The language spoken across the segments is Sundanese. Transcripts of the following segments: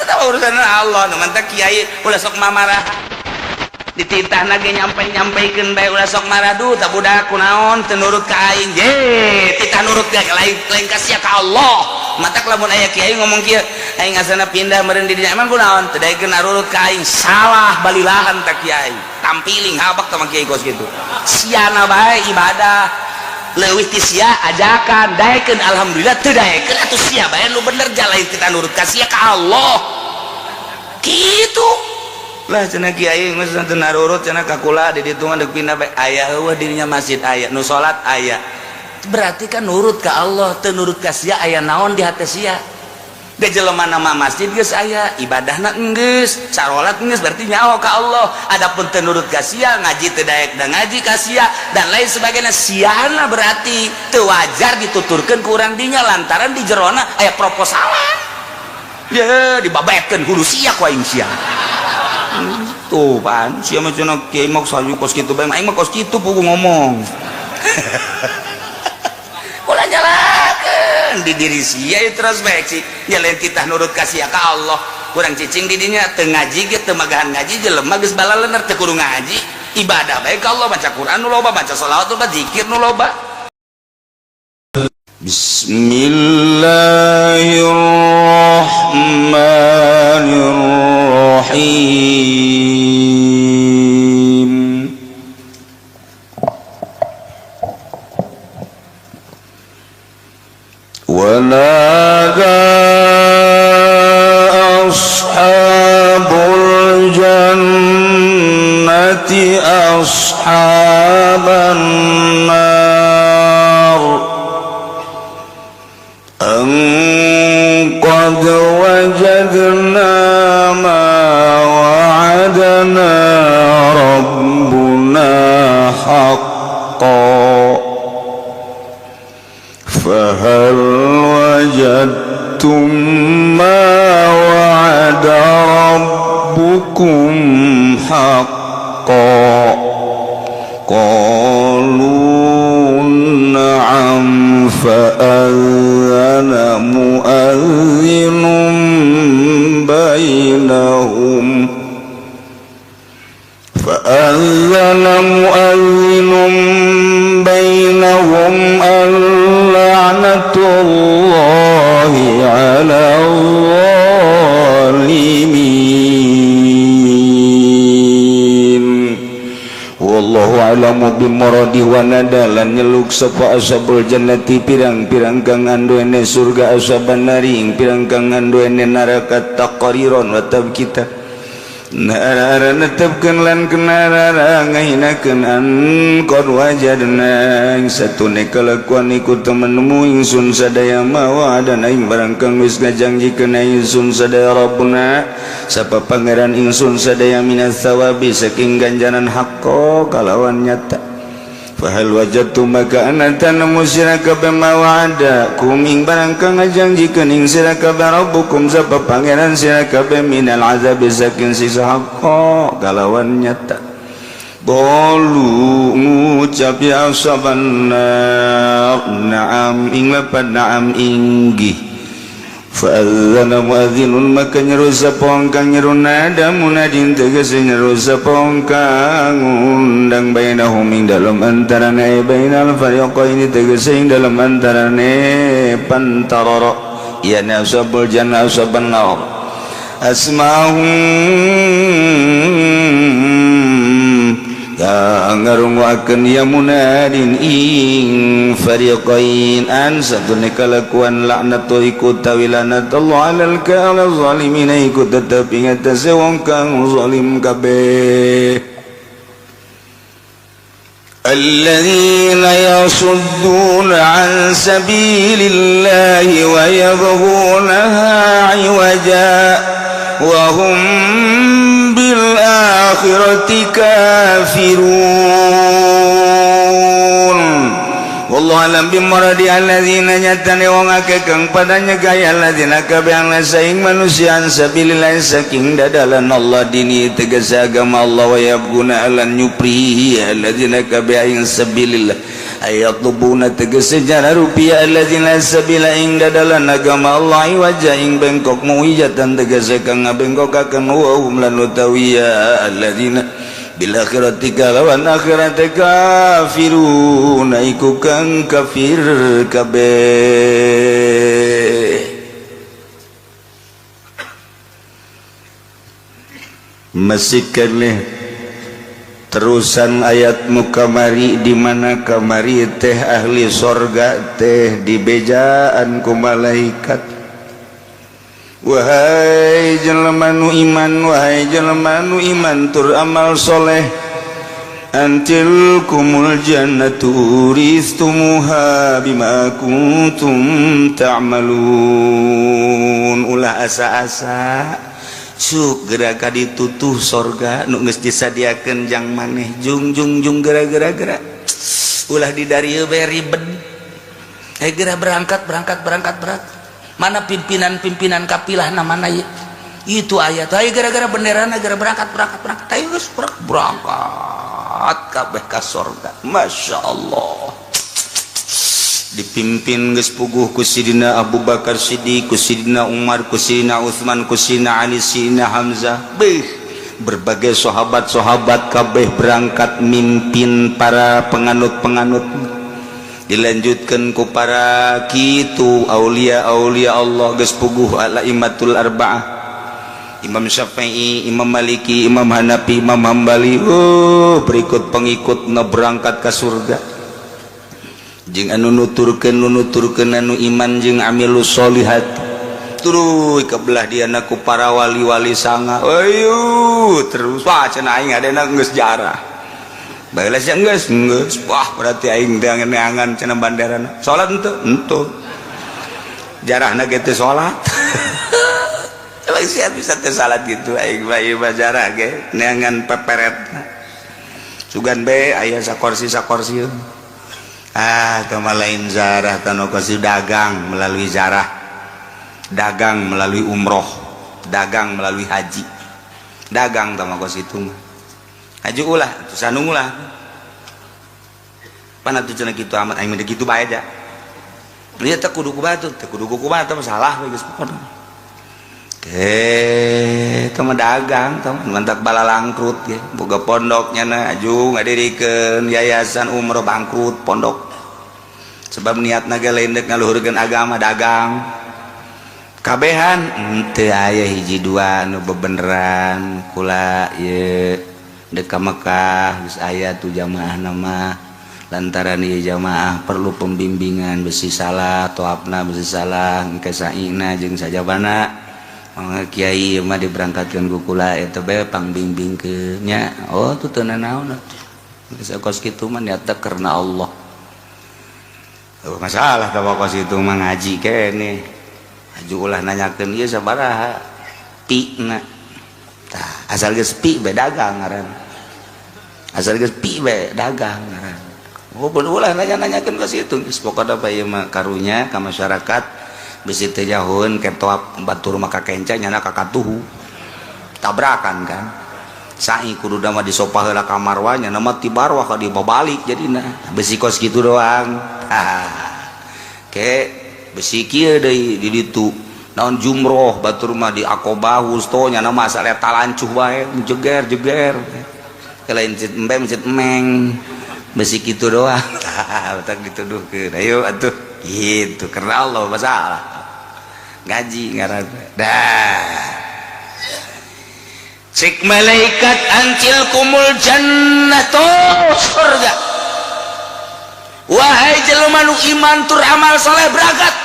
Eta urusan Allah. Nu mantak kiai ulah sok mamarah, dititah lagi nyampe-nyampaikan bae, ulah sok marah. Duh, tak budak kunaon teu nurut ka aing? Je titah nurut ge lain, lain ka sia, ka Allah. Matak lamun aya kiai ngomong kieu, "Aing asana pindah meureun di dinya, emang kunaon teu daekeun nurut ka aing?" Salah, balilahan tak kiai, tampiling habak tah kiai kos kitu. Siana bae ibadah leuwih ti sia, ajakan daekeun alhamdulillah, teu daekeun atuh sia bae nu bener. Lain kita nurut ka sia, ka Allah kitu lah. Cenah kiai geus teu narurut cenah ka kula di ditu mah, deuk pindah bae aya eueuh dirinya, masjid aya, nu salat aya, berarti kan nurut ka Allah. Teu nurut ka sia, aya naon di hati sia? Da jelema nama masjid geus aya, ibadahna geus, sarolat geus, berarti nyaho ka Allah. Adapun teu nurut ka sia, ngaji teu daek da ngaji ka sia dan lain sebagainya, siana berarti teu wajar dituturkeun ku urang dinya, lantaran di jerona aya proposalan ya, dibabetkeun kudu sia ku aing sia. Tuh pan sia mah cenah kiai mah saju kos kitu bae, aing mah kos kitu pugu ngomong. Ulah nyalakeun di diri sia, introspeksi ya, lain titah nurut ka sia, ka Allah. Kurang cicing di dinya, teu ngaji ge, teu magahan ngaji, jelema geus balalener, teu kudu ngaji, ibadah bae ka Allah, baca Quran nu loba, baca sholawat nu loba, zikir nu loba. Bismillahirrahmanirrahim. ونادى أصحاب الجنة أصحاب النار أن قد وجدنا ما وعدنا ربنا حقا، فهل وجدتم ما وعد ربكم حقا؟ قالوا نعم. فأذن مؤذن بينهم اللعنة الله على الظالمين. Wallahu a'lamu bimuradi. Wa nada lan nyeluk sapa ashabul jannati pirang-pirang kang anduene surga ashaban nari ing pirang kang anduene neraka taqriron wa tabkita Nara netepkeun lan kenarara ngahinakeun an qad wajadna ing satune kalakuan iku temen nemu ingsun sadaya ma wa'adana ing barang kang wis ngajanjikeun ingsun sadaya Rabbuna sapa pangeran ingsun sadaya minas tsawabi saking ganjaran haqqo kalawan nyata. Fahal wajadtum maka anata nemu sira kabeh ma wa'ada kum ing barang kang ngajanjikeun ing sira kabeh rabbukum sapa pangeran sira kabeh minal azabi saking siksa haqqo kalawan nyata? Qalu ngucap ya ashaban nar na'am ing lapad na'am inggih. Fa'adzana muadzinun maka nyeru sapa kang nyeru nada munadin tegese nyeru sapa kang ngundang bainahum ing dalem antarane bainal fariqaini tegese ing dalem antarane pantarara ya ashabul jannah ashaban nar asma'hum ngarunguakeun ya munadin ing fariqain an satune kalakuan laknat iku tawi laknat Allah alal ka'ala zalimin iku tetep ing atase wong kang zalim kabeh. الذين يصدون عن سبيل الله ويبغونها عوجا وهم بالآخرة كافرون. Wallahu alam bimuradi alladzina nyatane wong akeh kang pada nyegah alladzina kabeh saing manusia an sabilillah saking dadalan Allah dini tegese agama Allah wa yabguna alan nyupri alladzina kabeh ing sabilillah. Ayatlubuna tegese jara rupiah alladzina sabila ing dadalan agama Allah iwaja ing bengkok muwijatan tegese kang ngabengkokaken wa hum lan utawiya alladzina bil akhirati kalawan akhirat kafirun iku kang kafir kabeh. Masih keneh terusan ayat mukamari di mana kamari teh ahli sorga teh dibejaan ku malaikat, "Wahai jelema nu iman, wahai jelema nu iman tur amal soleh, antilkumul jannatu uristumuha bima kuntum ta'malun." Ulah asa-asa, cuk geura ka ditutuh sorga nu geus disadiakeun jang maneh. Jung jung jung, gera gera gera, ulah di darieu bae ribet. Eh, geura berangkat, berangkat, berangkat, berangkat. Mana pimpinan-pimpinan kapilah mana ya? Itu ayat. Ayo gara-gara bendera, gara berangkat, berangkat, berangkat. Ayo geus berangkat kabeh ka sorga. Masya Allah, dipimpin geus puguh ku Sidina Abu Bakar Siddiq, ku Sidina Umar, ku Sidina Utsman, ku Sidina Ali, Sidina Hamzah. Beuh, berbagai sahabat-sahabat kabeh berangkat mimpin para penganut-penganut, dilanjutkan ku para kitu aulia aulia Allah. Geus puguh ala imatul arba'ah, Imam Syafi'i, Imam Maliki, Imam Hanafi, Imam Hambali. Oh, berikut pengikut na berangkat ke surga jeung anu nuturkeun, nu nuturkeun anu iman jeung amilus solihat. Tuluy ke belah diana ku para wali-wali sanga. Ayo terus, wah, cenah aing adena geus jarah. Baheula sia geus geus. Wah, berarti aing teh neangan cenah banderana. Salat henteu? Henteu. Jarahna ge teu salat. Emang sia bisa teu salat gitu? Aing mah ieu mah jarah ge neangan peperet. Sugan be aya sakorsi sakorsi. Ah, teu mah lain zarah tanu kasih, dagang melalui zarah, dagang melalui umroh, dagang melalui haji, dagang tah mah kos itu mah. Haji ulah, atuh sanung ulah. Pan atuh cenah kitu amat, aing mah kitu bae aja. Lihat teh kudu ku batu, teh kudu ku batu salah we geus pokona. Eh, teh mah dagang, teh mah mantak balalangkrut ge. Boga pondok nyana aju ngadirikeun yayasan umroh, bangkrut pondok. Sebab niatna ge lain deuk ngaluhurkeun agama, dagang. Kabehan henteu, aya hiji dua nu bebeneran. Kula ieu deuk ka Mekah, geus aya tuh jamaah nama, lantaran ieu jamaah perlu pembimbingan, besi salah toapna, besi salah engke saina jeung sajabana. Mangga kiai, ieu mah diberangkatkeun ku kula eta bae pangbimbingkeun nya. Oh, tuh teu nanaon atuh. Geus kos kitu mah niatna karena Allah. Oh, masalah tah kos itu mah ngaji keneh. Aju ulah nanyakeun ieu sabaraha pi na. Tah, asal geus pi bae dagang ngaran. Asal geus pi bae dagang ngaran. Oh, ulah nanya-nanyakeun ka situ. Geus pokona bae ieu mah karunya ka masyarakat, bisi teu jauheun ke toap batur mah kakenca nyana kakatuhu. Tabrakan kan. Sa'i kudu mah disopa heula ka marwah, nyana mah ti marwah ka dibabalik jadina. Besi kos kitu doang. Ah. Ke besi kieu deui di ditu. Naon jumroh batur mah di Aqobah wusto, nyana mah asa talancuh bae jeger jeger. Lain cit embe cit emeng. Besi kitu doang. Tah, tak dituduhkeun. Ayo atuh gitu karena Allah masalah. Ngaji ngaranna. Dah. Cik malaikat, "Antilkumul jannatu," surga. Wahai jelema nu iman tur amal soleh, berangkat.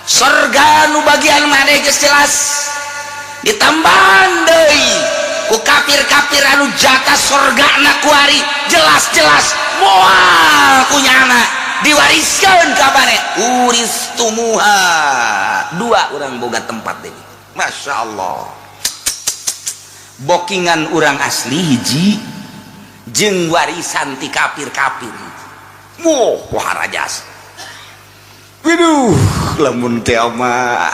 Surga nu bagian maneh geus jelas. Ditambahan deui ku kafir-kafir anu jatah surgana kuari jelas-jelas moal kunyana diwariskeun ka maneh. Uristumuha, dua orang boga tempat deui. Masya Allah, bokingan orang asli hiji jeung warisan ti kafir-kafir. Wah, wah, rajas. Waduh, lamun teh mah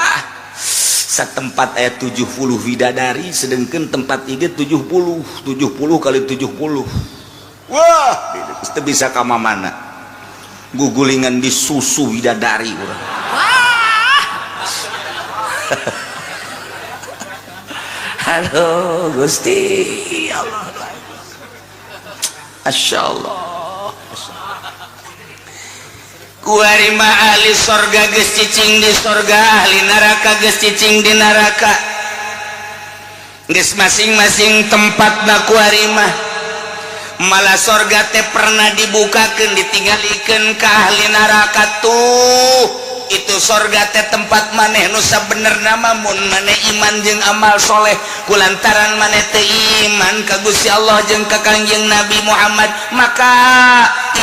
satempat aya 70 widadari, sedangkan tempat ieu 70, 70 kali 70. Wah, teu bisa ka mana. Gugulingan di susu bidadari urang. Wah. Halo Gusti Allah. Masya Allah. Kuari mah ahli sorga geus cicing di sorga, ahli neraka geus cicing di neraka. Geus masing-masing tempatna kuari mah. Malah sorga teh pernah dibukakeun, ditinggalikeun ka ahli neraka tuh. Itu sorga teh tempat maneh nu sabenerna mah mun maneh iman jeung amal soleh, kulantaran maneh teu iman ka Gusti Allah jeung ka Kangjeng Nabi Muhammad, maka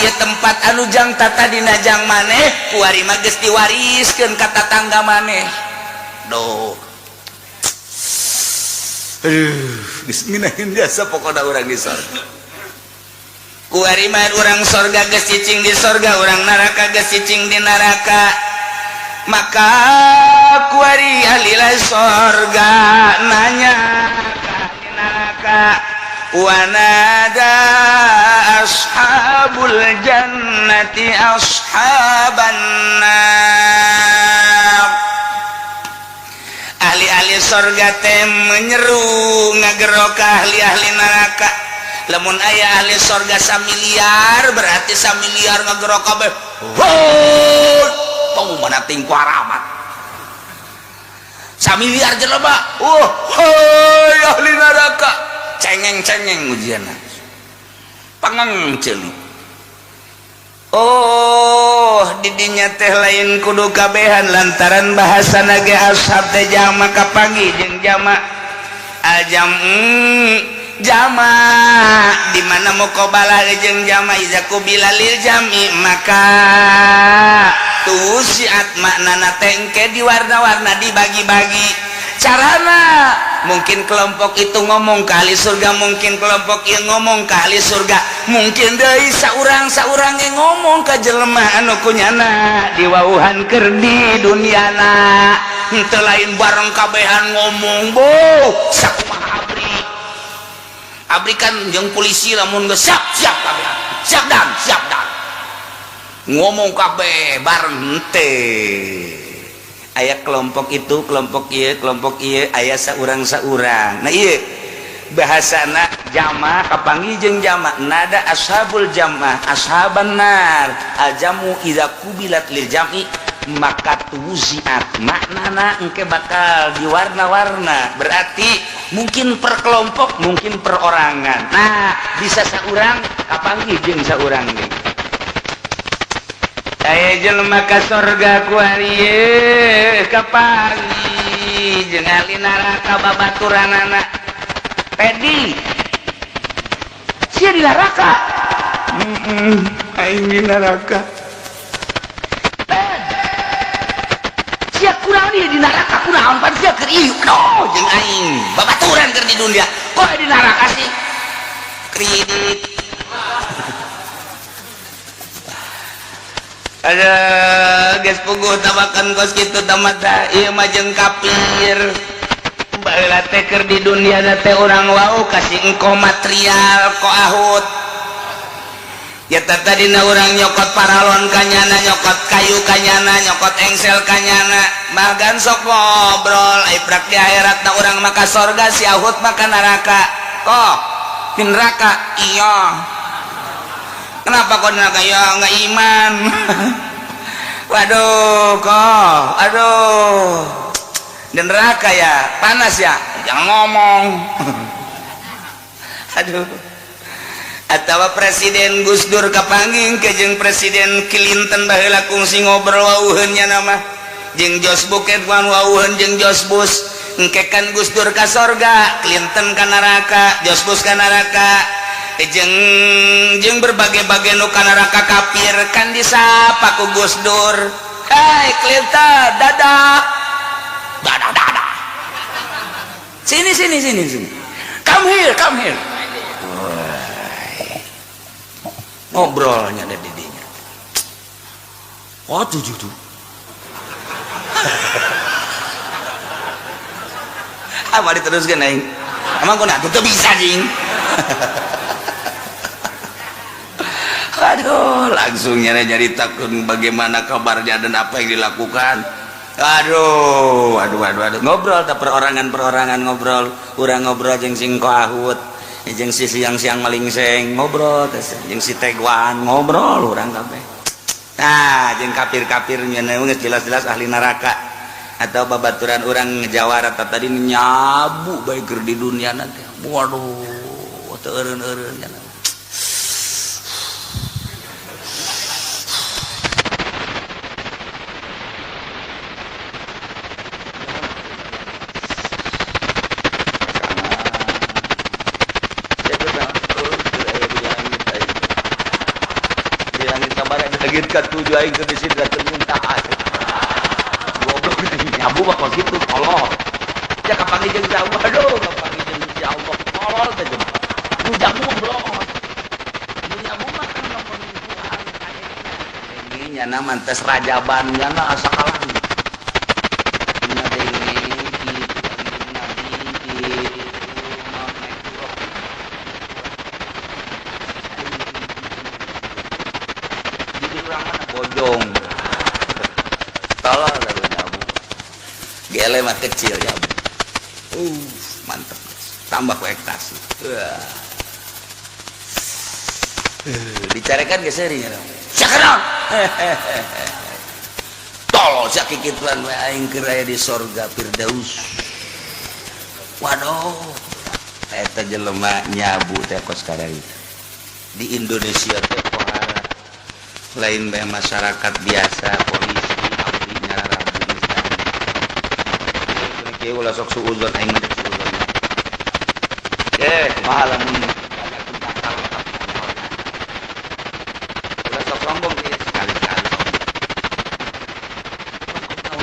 ieu tempat anu jang tatadina jang maneh kuari mah geus diwariskeun ka tatangga maneh. Duh. Aduh, geus ngeunaheun jasa pokona urang di sorga. Kuari mah urang sorga geus cicing di sorga, urang neraka geus cicing di neraka. Maka kuari ahli sorga nanya ka ahli neraka, wanada ashabul jannati ashaban nar. Ahli-ahli sorga teh menyeru ngagero ka ahli-ahli neraka. Lamun aya ahli sorga samiliar, berarti samiliar ngagero kabeh. Hoi, tong mana ting kuaramat. Samiliar jelema. Hoi ahli neraka. Cengeng-cengeng ujianna. Pangeng ceuli. Oh, didinya teh lain kudu kabehan lantaran bahasa nage ashab teh jama kapanggih jeung jama aljam jama di mana muqabalah jeung jama iza qubila lil jami maka tusiat maknana teh engke diwarna-warna dibagi-bagi carana. Mungkin kelompok itu ngomong ke ahli surga, mungkin kelompok yang ngomong ke ahli surga, mungkin deui saurang-saurang yang ngomong ka jelema anu kunyana diwauhan keur di duniana. Henteu lain bareng kabehan ngomong bo sakumaha abri. Abri kan jeung polisi lamun geus siap siap kabehan, siap dan siap dan ngomong kabeh bareng henteu. Aya kelompok itu, kelompok ieu, kelompok ieu, aya saurang-saurang. Nah ieu bahasana jama kapanggih jeung jama, nada ashabul jamaah ashaban nar aljamu idza qubilat lil jam'i maka tuziat maknana engke bakal diwarna-warna, berarti mungkin per kelompok, mungkin perorangan. Nah bisa saurang kapanggih jeung saurang deui. Aya jelema ka sorga kuari kapanggih jeung ahli neraka babaturanana. Pedi sia di neraka, aing di neraka. Ped sia kurang di neraka kunaon pan sia keur ieu no jeung aing babaturan keur di dunia kok di neraka sih kredit. Ada geus puguh tabakan kos kitu tamata ieu mah jeung kafir. Baheula teh keur di dunia teh urang wau kasih engko material ko ahut. Ya tadina urang nyokot paralon kanyana, nyokot kayu kanyana, nyokot engsel kanyana. Magan sok ngobrol ai prak di akhirat na urang maka sorga, si ahut maka neraka. Kok di neraka? Iya. Kenapa kok neraka? Ya nggak iman. Waduh kok, aduh, di neraka ya, panas ya, jangan ngomong. Aduh. Atau Presiden Gus Dur kapanggih ke jeung Presiden Clinton baheula kungsi ngobrol wauheun nya nama jeung George Bush wan wauheun jeung George Bush. Engke kan Gus Dur ka sorga, Clinton ka neraka, George Bush ka neraka, jeung jeung berbagai-bagai nu ka neraka kafir kan disapa ku Gus Dur. Hai Clinton, dadah dadah dadah, sini sini sini sini, come here come here. Ngobrolnya ada didinya. Oh tujuh tuh. Apa diteruskan aing? Emang kau nak tuh bisa jing. Aduh, langsung nyari nyaritakeun bagaimana kabarnya dan apa yang dilakukan. Aduh, aduh, aduh, aduh, ngobrol tak perorangan-perorangan ngobrol, urang ngobrol jeung sing ahut, jeung si siang-siang malingseng ngobrol, jeung si Tegwan ngobrol urang kabeh. Nah, jeung kafir-kafir nya geus jelas-jelas ahli neraka atau babaturan urang ngejawara tadi nyabu bae keur di dunia nanti. Waduh, teu eureun-eureun nya. Tujuh aing ke Sidratul Muntaha. Goblok nyabu mah kos kitu tolol. Ya kapanggih jeung Allah, aduh kapanggih jeung si Allah tolol teh jeung. Nu jamu mah bloon. Nu nyabu mah kan lamun Tuhan kadenge nya mah tes rajaban nya asa kalang. Ngadenge kitu kangjeng Nabi kitu naik turun. Orang mana bojong tolol lalu nyabu gele mah kecil ya, mantep tambah ku ekstasi. Dicarekan ge seuri nya sakenaon tolol sia kikituan we aing keur aya di sorga Firdaus. Waduh, eta jelema nyabu teh kos kadari di Indonesia teh pohara lain bae masyarakat biasa, polisi abdi nyarabu misalnya kieu ulah sok suuzon, aing mah suuzon kumaha lamun banyak takal ulah sok sombong ieu, sekali-sekali sombong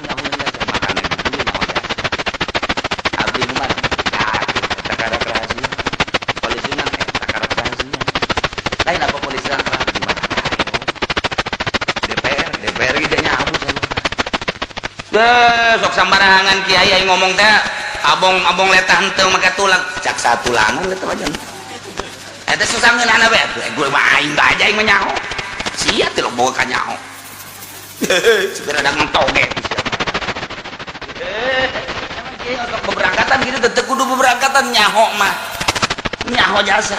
nyaho jasa makana gitu nyaho jasa abdi mah eta karak rahasia, polisi mah eta karak rahasia lain apa polisi apa gimana DPR DPR ge nyabu sama. Sok sambarangan kiai aing ngomong teh abong-abong letah henteu make tulang cak satulangan letah aja eta susangeunana we gue mah aing bae aing mah nyaho sia teh boga ka nyaho supir ada ngentoge emang kiai sok beberangkatan gitu teu kudu beberangkatan nyaho mah nyaho jasa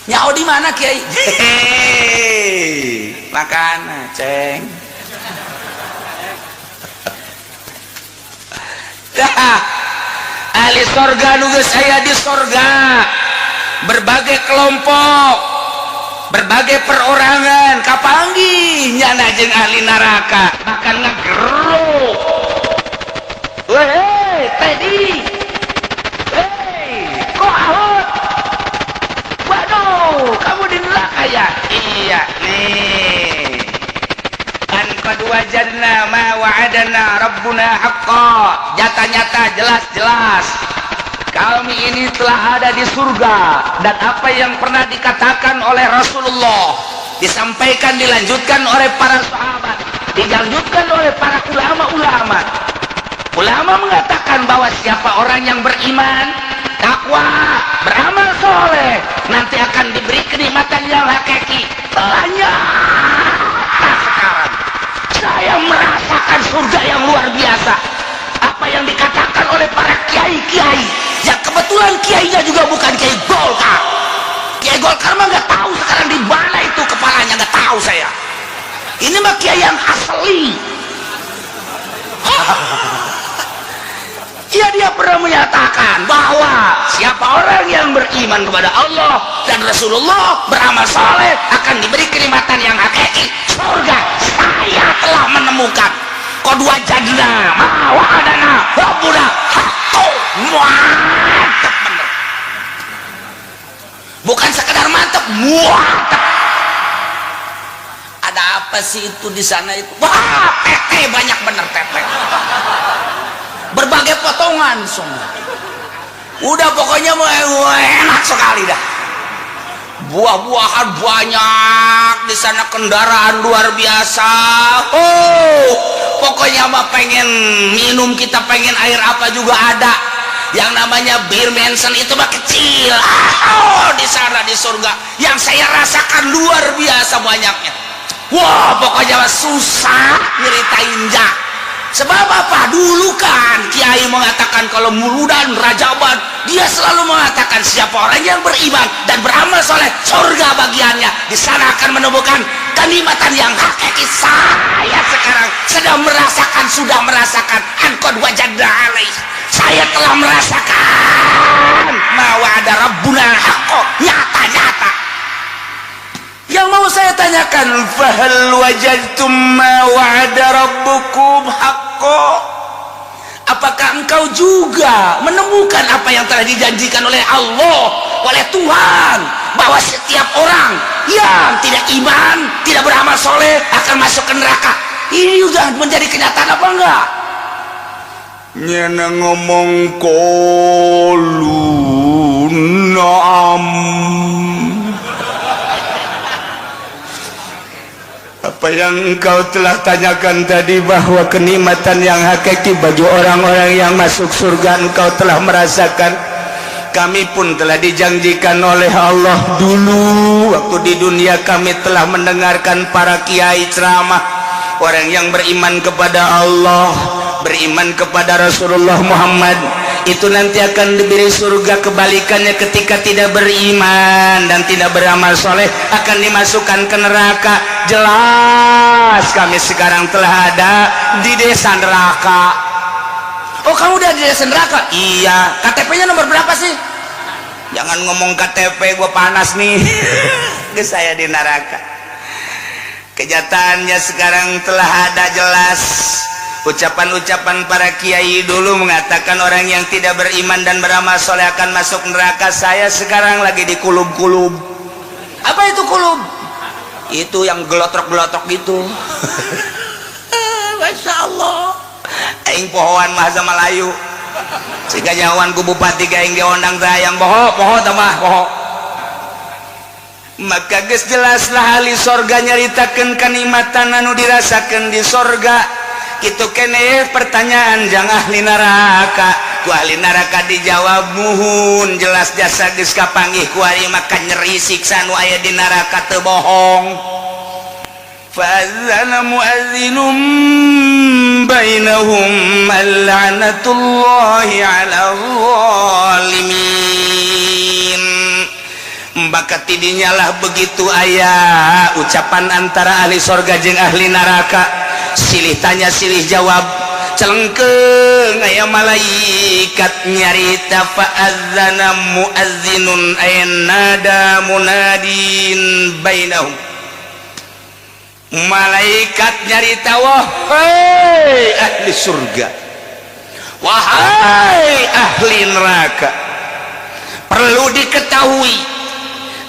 nyaho di mana kiai makan ceng. Ahli sorga nu geus aya di sorga berbagai kelompok berbagai perorangan kapanggih nyana jeung ahli neraka bahkan ngageruk weh Teddy hei kok ahut waduh kamu di neraka ya iya nih an qad wajadna ma wa'adana rabbuna haqqa nyata-nyata jelas-jelas kami ini telah ada di surga dan apa yang pernah dikatakan oleh Rasulullah disampaikan dilanjutkan oleh para sahabat dilanjutkan oleh para ulama-ulama. Ulama mengatakan bahwa siapa orang yang beriman takwa beramal soleh nanti akan diberi kenikmatan yang hakiki. Telah nyata sekarang saya merasakan surga yang luar biasa. Apa yang dikatakan oleh para kiai-kiai ya kebetulan kiainya juga bukan kiai Golkar. Kiai Golkar mah nggak tahu sekarang di mana itu kepalanya, nggak tahu saya. Ini mah kiai yang asli. Ya dia pernah menyatakan bahwa siapa orang yang beriman kepada Allah dan Rasulullah beramal soleh akan diberi kenikmatan yang hakiki surga. Saya telah menemukan qad wajadna ma wa'adana rabbuna haqqo. Mantap bener, bukan sekedar mantap, mantap. Ada apa sih itu di sana itu? Wah, tete banyak bener, tete berbagai potongan semua. Udah pokoknya enak sekali dah. Buah-buahan banyak di sana, kendaraan luar biasa. Oh, pokoknya mah pengen minum kita pengen air apa juga ada. Yang namanya bir Mansion itu mah kecil. Ah, oh, di sana di surga yang saya rasakan luar biasa banyaknya. Wah, pokoknya mah susah nyeritain ja. Sebab apa? Dulu kan kiai mengatakan kalau muludan rajaban, dia selalu mengatakan siapa orang yang beriman dan beramal soleh, surga bagiannya. Di sana akan menemukan kenikmatan yang hakiki. Saya sekarang sedang merasakan, sudah merasakan أن قد وجدنا عليه. Saya telah merasakan ما وعد ربنا حقا, nyata-nyata. Yang mau saya tanyakan, فهل وجدتم ما وعد ربكم حقا? Apakah engkau juga menemukan apa yang telah dijanjikan oleh Allah, oleh Tuhan, bahwa setiap orang yang tidak iman, tidak beramal soleh akan masuk ke neraka? Ini sudah menjadi kenyataan apa enggak? Nyana ngomong قالوا نعم. Apa yang engkau telah tanyakan tadi, bahwa kenikmatan yang hakiki bagi orang-orang yang masuk surga, engkau telah merasakan. Kami pun telah dijanjikan oleh Allah. Dulu waktu di dunia kami telah mendengarkan para kiai ceramah, orang yang beriman kepada Allah, beriman kepada Rasulullah Muhammad itu nanti akan diberi surga. Kebalikannya, ketika tidak beriman dan tidak beramal soleh, akan dimasukkan ke neraka. Jelas kami sekarang telah ada di desa neraka. Oh, kamu udah di desa neraka? Iya. KTP nya nomor berapa sih? Jangan ngomong KTP, gue panas nih. Ke saya di neraka, kenyataannya sekarang telah ada jelas. Ucapan-ucapan para kiai dulu mengatakan orang yang tidak beriman dan beramal soleh akan masuk neraka. Saya sekarang lagi di kulub-kulub. Apa itu kulub? Itu yang gelotrok-gelotrok gitu. Masya Allah, aing pohoan bahasa Melayu sehingga nyawan ku bupati aing diondang teh yang poho poho tambah poho. Maka geus jelaslah, ahli sorga nyaritakeun kanikmatan anu dirasakeun di sorga. Kitu kene pertanyaan jang ahli neraka. Ku ahli neraka dijawab, muhun, jelas jasa geus kapanggih ku ari, maka nyeri siksa nu aya di neraka teu bohong. فأذن مؤذن بينهم اللعنة الله على الظالمين. Maka tidinya lah begitu aya ucapan antara ahli sorga jeung ahli neraka, silih tanya silih jawab, celengkeung aya malaikat nyarita, فأذن مؤذن أي نادى مناد بينهم. Malaikat nyarita, wahai ahli surga, wahai ahli neraka, perlu diketahui,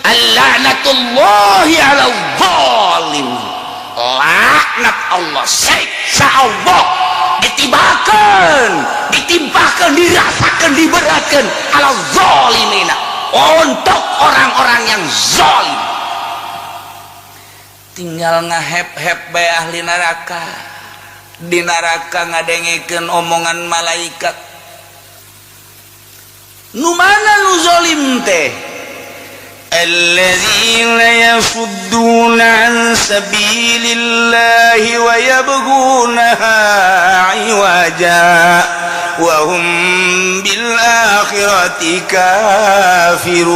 اللعنة الله على الظالم. Laknat Allah, siksa Allah ditibakan, ditimpakan, dirasakan, diberatkan على الظالمين, untuk orang-orang yang zalim. Tinggal ngahep-hep bae ahli neraka di neraka ngadengekeun omongan malaikat. Nu mana nu zalim teh? الذين يصدون عن سبيل الله ويبغونها عوجا وهم بالآخرة كافرون.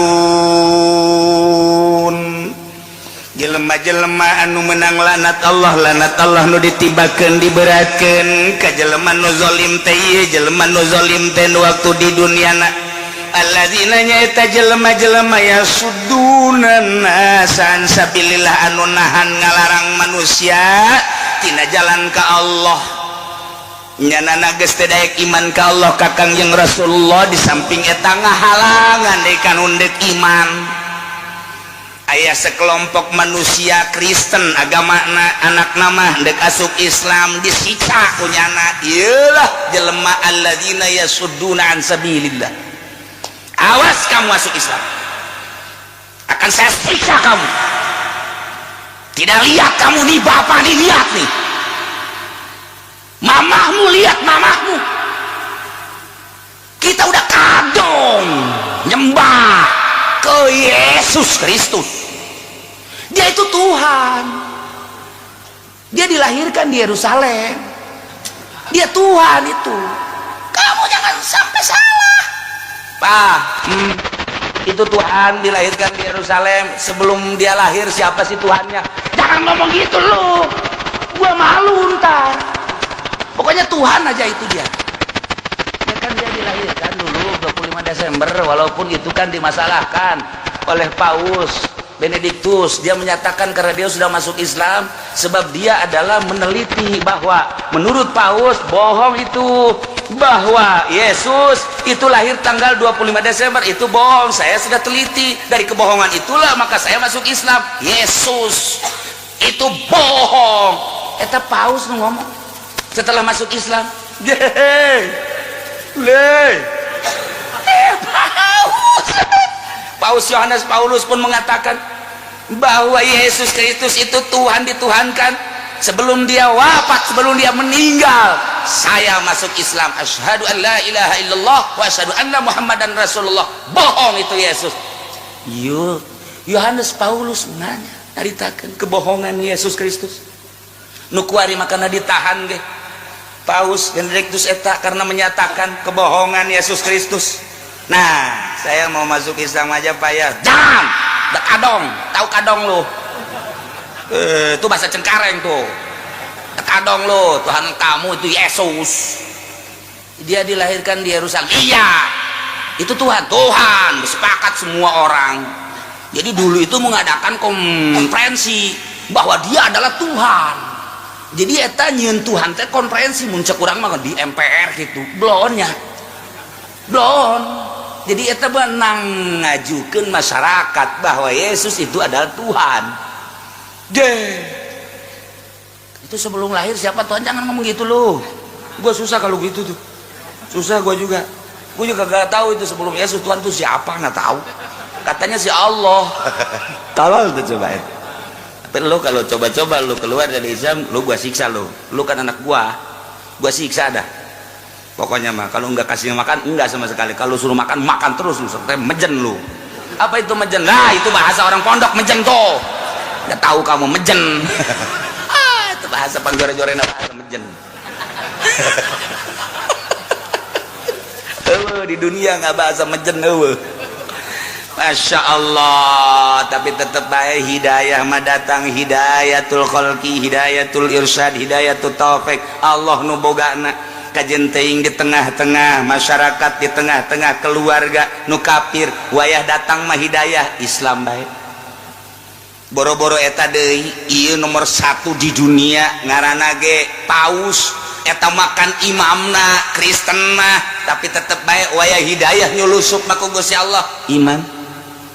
Jelema-jelema anu menang laknat Allah, laknat Allah nu ditibakeun, diberatkeun ka jelema nu zalim teh ieu. Jelema nu zalim teh nu waktu di duniana, الذين nyaeta jelema-jelema يصدون الناس عن سبيل الله, anu nahan ngalarang manusia tina jalan ka Allah. Nyanana geus teu daek iman ka Allah, ka Kangjeng Rasulullah. Di samping eta ngahalangan deui ka nu deuk iman. Aya sekelompok manusia Kristen agama, anak nama dek asup Islam, disiksa ku nyana. Iyalah jelema الذين يصدون عن سبيل الله. Awas kamu masuk Islam, akan saya siksa kamu. Tidak lihat kamu nih, bapak nih, lihat nih mamahmu, lihat mamahmu. Kita udah Yesus Kristus. Dia itu Tuhan. Dia dilahirkan di Yerusalem. Dia Tuhan itu. Kamu jangan sampai salah. Pak, itu Tuhan dilahirkan di Yerusalem. Sebelum dia lahir siapa sih Tuhannya? Jangan ngomong gitu lu. Gua malu ntar. Pokoknya Tuhan aja itu dia. Ya kan dia dilahirkan dulu 25 Desember, walaupun itu kan dimasalahkan oleh Paus Benediktus. Dia menyatakan karena dia sudah masuk Islam, sebab dia adalah meneliti bahwa menurut Paus bohong itu, bahwa Yesus itu lahir tanggal 25 Desember itu bohong. Saya sudah teliti, dari kebohongan itulah maka saya masuk Islam. Yesus itu bohong. Eta Paus nu ngomong setelah masuk Islam. Le. Paus. Paus Yohanes Paulus pun mengatakan bahwa Yesus Kristus itu Tuhan, dituhankan. Sebelum dia wafat, sebelum dia meninggal, saya masuk Islam, asyhadu an la ilaha illallah wa asyhadu anna Muhammadan Rasulullah. Bohong itu Yesus. Yo, Yohanes Paulus nanya, nyaritakeun kebohongan Yesus Kristus. Nu kuari makana ditahan ge Paus Benedictus eta karena menyatakan kebohongan Yesus Kristus. Nah, saya mau masuk Islam aja, Pak, ya. Jangan. Da kadong, tahu kadong lu? Itu bahasa Cengkareng tuh. Da kadong lu, Tuhan kamu itu Yesus. Dia dilahirkan di Yerusalem. Iya. Itu Tuhan, Tuhan, bersepakat semua orang. Jadi dulu itu mengadakan konferensi bahwa dia adalah Tuhan. Jadi eta nyieun Tuhan teh konferensi, mun cek urang mah di MPR gitu. Blonnya. Blon. Jadi eta benang ngajukeun masyarakat bahwa Yesus itu adalah Tuhan. Deh. Itu sebelum lahir siapa Tuhan? Jangan ngomong gitu lu. Gua susah kalau gitu tuh. Susah gua juga. Gua juga gak tahu itu sebelum Yesus Tuhan tuh siapa, nggak tahu. Katanya si Allah. Tolol tuh coba itu. Tapi lu kalau coba-coba lu keluar dari Islam, lu gua siksa lu. Lu kan anak gua. Gua siksa dah. Pokoknya mah kalau nggak kasih makan enggak sama sekali. Kalau suruh makan, makan terus lu sampai mejen lu. Apa itu mejen? Nah, itu bahasa orang pondok, mejen tuh. Nggak tahu kamu mejen. Ah, itu bahasa pangjore-jorena, bahasa mejen. Eueuh, di dunia nggak bahasa mejen eueuh. Masya Allah, tapi tetap baik hidayah mah datang, hidayatul khalqi, hidayatul irsyad, hidayatul taufik. Allah nu bogana. Kajen teuing di tengah-tengah masyarakat, di tengah-tengah keluarga nu kafir, wayah datang mah hidayah Islam baik. Boro-boro eta deui, ieu nomor 1 di dunia ngaranna ge paus eta, makan imamna Kristen mah, tapi tetep baik wayah hidayah nyulusup mah ku Gusti Allah. Iman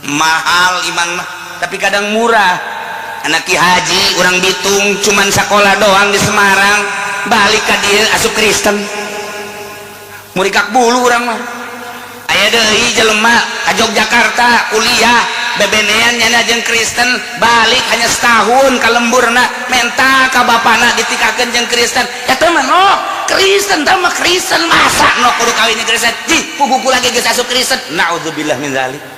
mahal, iman mah, tapi kadang murah. Anak Ki Haji orang Bitung, cuman sekolah doang di Semarang, balik ka dieu asup Kristen, murikak bulu urang mah. Aya deui jelema ka Yogyakarta kuliah, bebenean nyana jeung Kristen, balik hanya setahun ka lemburna, menta ka bapana ditikahkeun jeung Kristen. Eta mah no Kristen, tah mah Kristen, masa no kudu kawin jeung Kristen? Jih, puguku lagi geus asup Kristen. Naudzubillah min dzalik.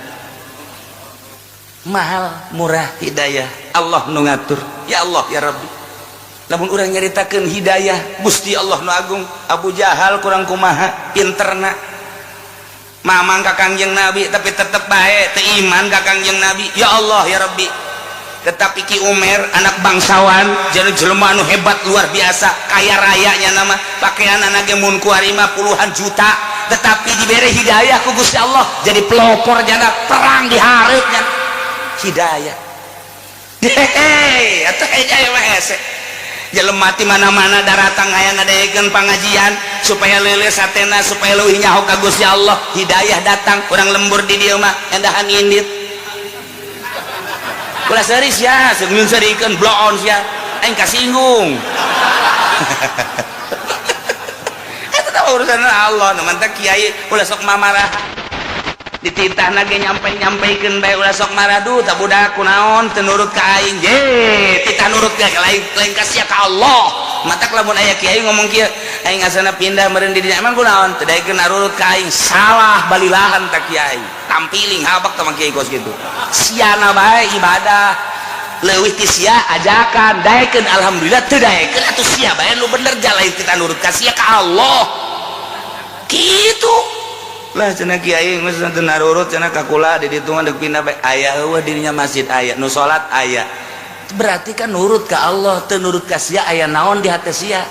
Mahal murah hidayah Allah nu ngatur. Ya Allah ya Rabbi, lamun urang nyaritakeun hidayah Gusti Allah nu agung, Abu Jahal kurang kumaha pinterna mamang ka Kangjeng Nabi, tapi tetep bae teu iman ka Kangjeng Nabi. Ya Allah ya Rabbi. Tetapi Ki Umer anak bangsawan, jadi jelema anu hebat luar biasa, kaya rayanya, nama pakaian anak mun kuari mah puluhan juta, tetapi diberi hidayah ku Gusti Allah jadi pelopor jana perang di hareupnya. Hidayah, hehehe, atuh hidayah mah hese. Jelema ti mana-mana daratang hayang ngadengekeun pangajian supaya leuleus hatena, supaya leuwih nyaho ka Gusti Allah. Hidayah datang, urang lembur di dieu mah endahan indit. Ulah seuri sia, seung seurikeun bloon sia, aing kasinggung. Eta tah urusan Allah, nu mantak kiai ulah sok mamarah. Dititahna ge nyampe-nyampeikeun bae, ulah sok marah. Duh, tak budak kunaon teu nurut ka aing? Je, titah nurut ge lain, lain ka sia, ka Allah. Matak lamun aya kiai ngomong kieu, aing asana pindah meureun di dinya, emang kunaon? Teu daekeun narurut ka aing. Salah balilahan ta kiai. Tampiling habak tah kiai kos kitu. Siana bae ibadah. Leuwih ti sia ajakan, daekeun alhamdulillah, teu daekeun atuh sia bae nu bener jalain kita nurut ka sia ka Allah. Kitu. Lah cenah kiai geus teu narurut cenah ka kula di ditu mah deuk pindah bae. Aya eueuh dirinya masjid aya, nu salat aya. Berarti kan nurut ka Allah, teu nurut ka sia aya naon di hati sia.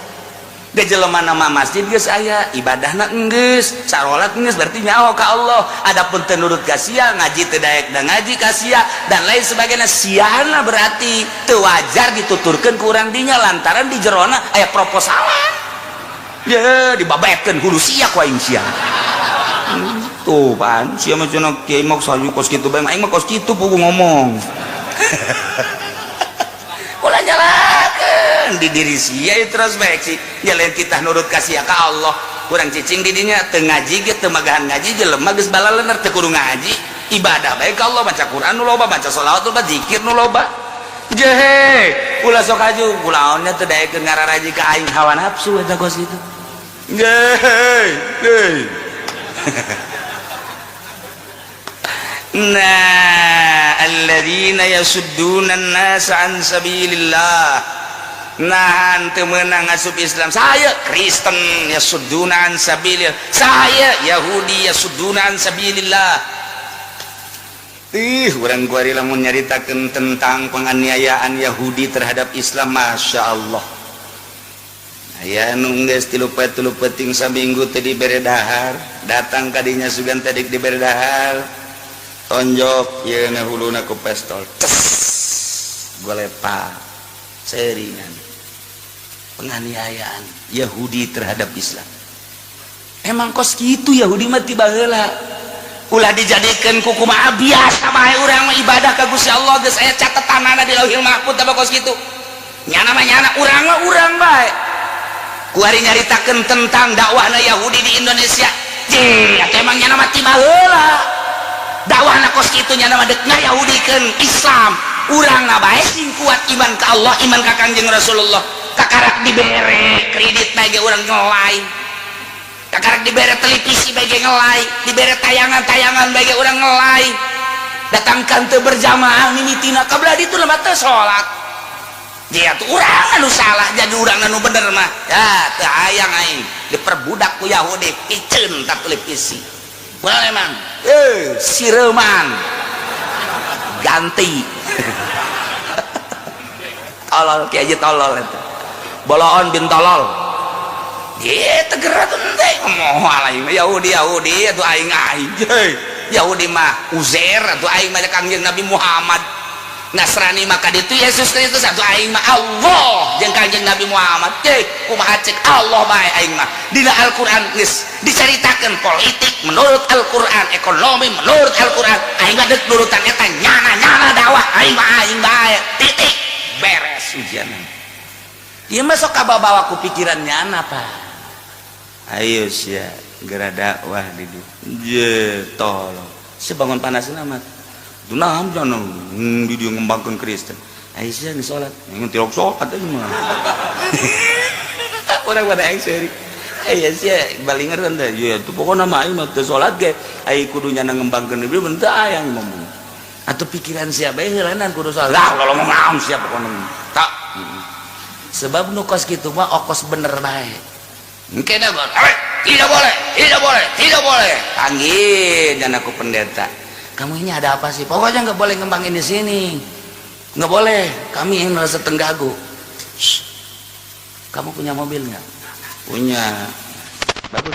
Ge jelema nama masjid geus aya, ibadahna geus, sarolat geus, berarti nyaho ka Allah. Adapun teu nurut ka sia, ngaji teu daek da ngaji ka sia dan lain sebagainya, siana berarti teu wajar dituturkeun ku urang dinya lantaran di jerona aya proposalan. Ye dibabetkeun hulu sia ku aing sia. Tuh pan sia mah cenah kiai mah sayu kos kitu bae, aing mah kos kitu pugu ngomong. Ulah nyalakeun di diri sia introspeksi, nyalain kita nurut ka sia ka Allah. Kurang cicing di dinya teu ngaji ge teu magahan ngaji, jelema geus balalener teu kudu ngaji, ibadah bae ka Allah, baca Quran nu loba, baca sholawat nu loba, zikir nu loba. Jehe, ulah sok haju, kulaonnya teu daekeun ngararaji ka aing hawa nafsu eta kos kitu. Jehe, hei. Nah, alladzina yasudduna an-nasa an sabilillah. Nahan teu meunang ngasup Islam. Saya Kristen yasudduna an sabilillah. Saya Yahudi yasudduna an sabilillah. Ih, urang kuari lamun nyaritakeun tentang penganiayaan Yahudi terhadap Islam, Masya Allah. Aya nu geus tilu poe tilu peuting saminggu teu dibere dahar, datang ka dinya sugan teh dibere dahar. Tonjok yeuna huluna ku pistol. Ces. Golepa. Seringan. Penganiayaan Yahudi terhadap Islam. Emang kos kitu Yahudi mah ti baheula. Ulah dijadikeun ku kumaha biasa bae urang mah ibadah ka Gusti Allah geus aya catetanana di Lauhil Mahfuz apa kos kitu. Nyana mah nyana, urang mah urang bae. Kuari nyaritakeun tentang dakwahna Yahudi di Indonesia. Jeh, atuh emang nyana mah ti baheula. Dakwahna kos kitu nyana mah deuk ngayahudikeun Islam. Urangna bae sing kuat iman ka Allah, iman ka Kangjeng Rasulullah. Kakarak dibere kredit bae ge urang ngelai. Kakarak dibere televisi bae ge ngelai, dibere tayangan-tayangan bae ge urang ngelai. Datangkan teu berjamaah mimitina kabelah ditu mah teu salat. Dia tuh urang anu salah jadi urang anu bener mah. Ya teu hayang aing diperbudak ku Yahudi piceun ta televisi. Kunaon emang? Sireman. Ganti. Tolol kieu aja tolol eta. Boloon bin tolol. Ye tegera tuh teh moal aing Yahudi Yahudi atuh aing aing. Yahudi mah Uzair atuh aing mah Kangjeng Nabi Muhammad. Nasrani maka ditu Yesus Kristus atuh aing mah Allah jeung Kangjeng Nabi Muhammad. Cek kumaha cek Allah bae aing mah. Dina Al-Qur'an geus dicaritakeun politik menurut Al-Qur'an, ekonomi menurut Al-Qur'an. Aing mah deuk nurutan eta nyana-nyana dakwah aing mah aing bae. Titik. Beres ujian. Ieu mah sok kababawa ku pikiran nyana, Pak. Ayo sia geura dakwah di dieu. Je tolong. Sebangun panasna mah. Nah, jangan di dia ngembangkan Kristen. Ayo sia geus salat. Ngan tilok salat aja mah. Urang pada aing seuri. Aya sia balinger kan teh. Ya tuh pokona mah aing mah teu salat ge. Ai kudu nyana ngembangkeun ieu teu aya ngomong. Atau pikiran sia bae heulanan kudu salat. Lah ngomong naon sia pokona. Tak. Sebab nu kos kitu mah okos bener bae. Engke dah tidak boleh, tidak boleh, tidak boleh. Panggil dan aku pendeta. Kamu ini ada apa sih? Pokoknya nggak boleh ngembangin di sini. Nggak boleh. Kami yang merasa tenggagu. Shh. Kamu punya mobil nggak? Punya. Bagus.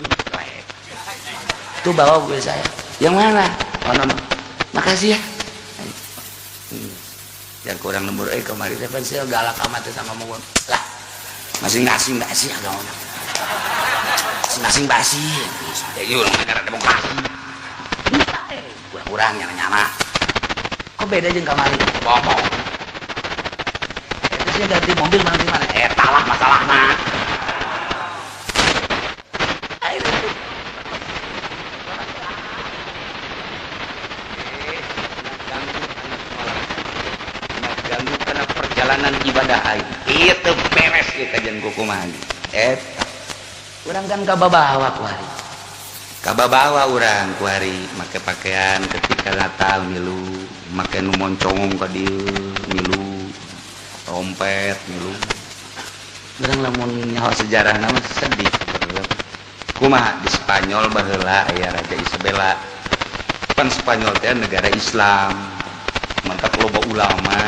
Tuh bawa mobil saya. Yang mana? Oh, no, no. Makasih ya. Yang kurang lembur kemarin saya galak amat sama mau lah. Masing-masing basi agama. Masing-masing basi. Jadi orang negara demokrasi. Kurang nyana-nyana. Kok beda jeung kamari? Ngomong. Itu sih ganti mobil mana di mana? Talah masalahna. Ganggu karena perjalanan ibadah aing. Ieu teu beres ieu kajian kukumaha. Eta urang kan kababawa kuari, kababawa urang kuari make pakaian ketika Natal milu make nu moncongong ka dieu, milu trompet, milu. Urang lamun nyaho sejarah nama sedih. Kumaha di Spanyol baheula aya Raja Isabella. Pan Spanyol teh negara Islam, mantap, loba ulama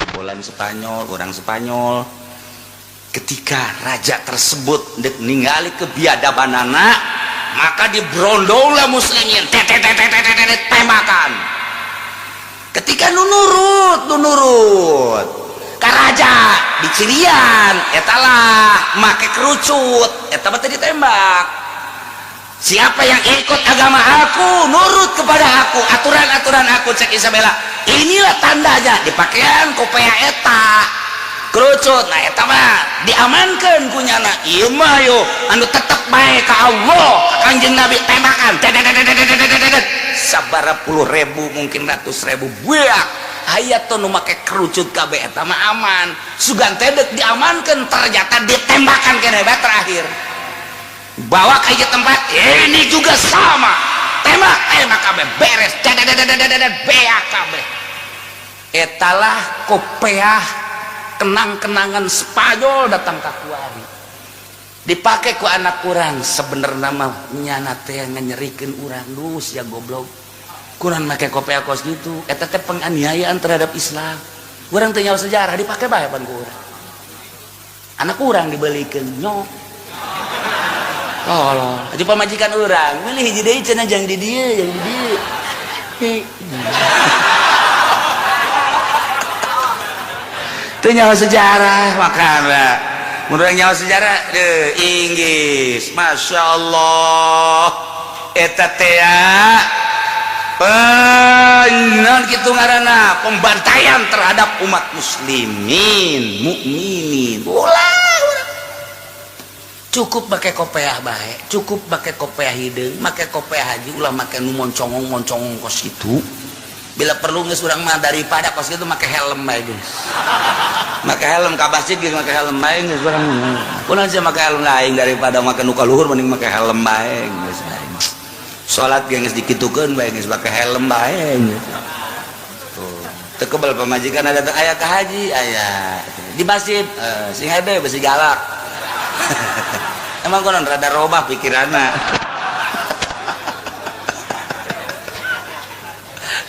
jebolan Spanyol, orang Spanyol. Ketika raja tersebut dek ningali kebiadabanana, maka dibrondonglah muslimin, tembakan. Ketika nu nurut, nu nurut ka raja dicirian etalah make kerucut eta mah ditembak. Siapa yang ikut agama aku, nurut kepada aku, aturan-aturan aku, cek Isabella, inilah tandanya di pakaian kopea eta kerucut. Nah, eta mah diamankan ku nyana. Ieu mah yo anu tetep bae ka Allah, ka Kanjeng Nabi, tembakan sabara puluh ribu, mungkin ratus ribu, buak aya tuh nu make kerucut kabeh, eta mah aman. Sugan teh deuk diamankan, ternyata ditembakan kene bae. Terakhir bawa ke tempat ini juga sama, tembak, tembak kabeh, beres, beak kabeh. Etalah kopeah kenang-kenangan Spanyol datang ke kuari, dipakai ku anak kurang. Sebenarnya mah nyana teh nyerikeun urang. Duh, sia goblok, kurang make kopeah kos gitu, eta teh penganiayaan terhadap Islam. Urang teh nyawa sejarah, dipakai bae pan ku urang. Anak kurang dibelikeun nyok tolol aja. Pamajikan urang milih hiji deui cenah, jang di dieu, jang di dieu. Teu nyawa sejarah. Makana mun urang nyawa sejarah deh Inggris, Masya Allah, eta teh penon kitu ngaranna pembantaian terhadap umat muslimin mukminin. Ulah, cukup pakai kopeah bae, cukup pakai kopeah hideung, make kopeah haji, ulah make nu moncongong moncongong kos itu. Bila perlu geus urang mah daripada kos itu make helm bae geus. Make helm ka masjid geus, make helm bae geus urang. Kunaon sih make helm lain? Daripada make nu kaluhur mending make helm bae geus. Salat ge geus dikitukeun bae geus, make helm bae geus. Tuh. Teu kebel pamajikan ada aya ka haji, aya di masjid, sing hede besi galak. Emang konon rada robah pikiranna.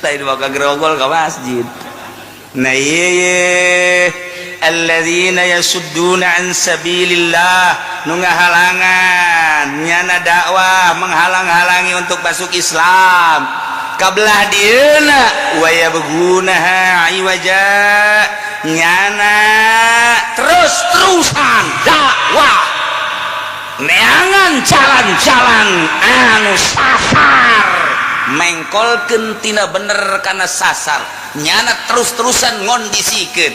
Lain bakal gerogol ke masjid. Nah, iya, alladzina yasudduna an sabilillah, nu ngahalangan nyana dakwah, menghalang-halangi untuk masuk Islam kabelah dieuna, wa yabghunaha iwaja, nyana terus-terusan dakwah neangan jalan-jalan anu sasar, mengkolkeun tina bener kana sasar. Nyana terus-terusan ngondisikeun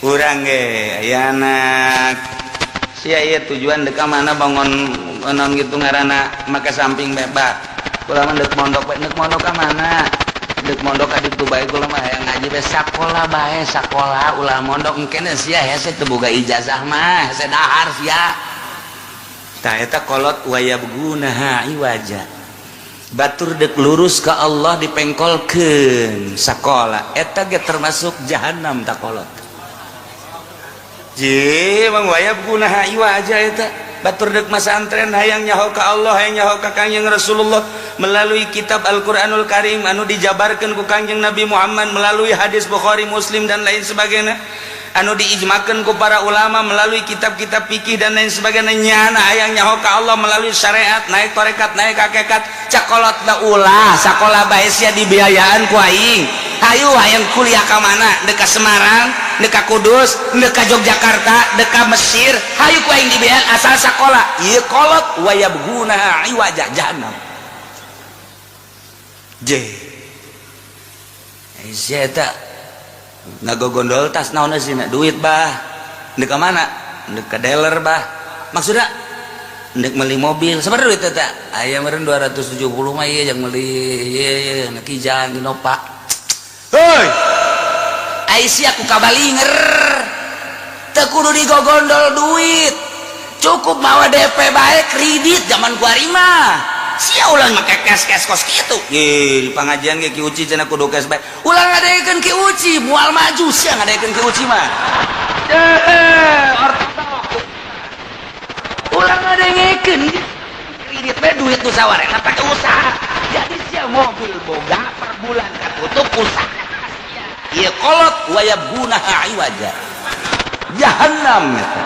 urang ge ayana sia ieu tujuan deka mana bangun naon gitu ngaranna make samping bebas. Kula mah deuk mondok bae. Deuk mondok ka mana? Deuk mondok ka ditu bae. Kula mah hayang ngaji bae. Sakola bae, sakola, ulah mondok. Engkene sia hese teu boga ijazah mah, hese dahar sia. Tah, eta kolot wa yabghunaha iwaja. Batur dek lurus ke Allah dipengkolkeun sakola, eta ge termasuk jahanam. Tak kolot je mang wa yabghunaha iwaja. Eta batur dek masantren, hayang nyaho ka Allah, hayang nyaho ka Kangjeng Rasulullah melalui kitab Al-Qur'anul Karim anu dijabarkeun ku Kangjeng Nabi Muhammad melalui hadis Bukhari, Muslim, dan lain sebagainya, anu diijmakan ku para ulama melalui kitab-kitab fikih dan lain sebagainya. Nyana hayang nyaho ka Allah melalui syariat, naik tarekat, naik hakikat. Cakolot da ulah, sakola bae sia, dibiayaan ku aing. Hayu, hayang kuliah ka mana? Dek ka Semarang, dek ka Kudus, dek ka Yogyakarta, dek ka Mesir, hayu ku aing dibiayaan asal sakola. Ieu kolot wa yabghuna iwaja, jahannam. Je sia eta ngagogondol tas naon sih? Duit, bah. Ndek ka mana? Ndek ka dealer, bah. Maksudnya ndek beli mobil. Sebenarnya duit eta aya meureun 270 mah ieu yang beli ieu ieu Kijang, Innova. Hei, ai sia ku kabalinger. Teu kudu digogondol duit, cukup mawa DP bae kredit zaman kuari mah. Sia ulah make cash-cash kos kitu. Ye, di pengajian ge Ki Uci cenah kudu cash bae. Ulah ngadekeun Ki Uci, moal maju sia ngadekeun Ki Uci mah. Ortodok. Ulah ngadengekeun kredit bae duit nu sawarena pake usaha. Jadi sia mobil boga per bulan katutup usaha. Ieu kolot wayabghunaha iwaja. Jahannam eta.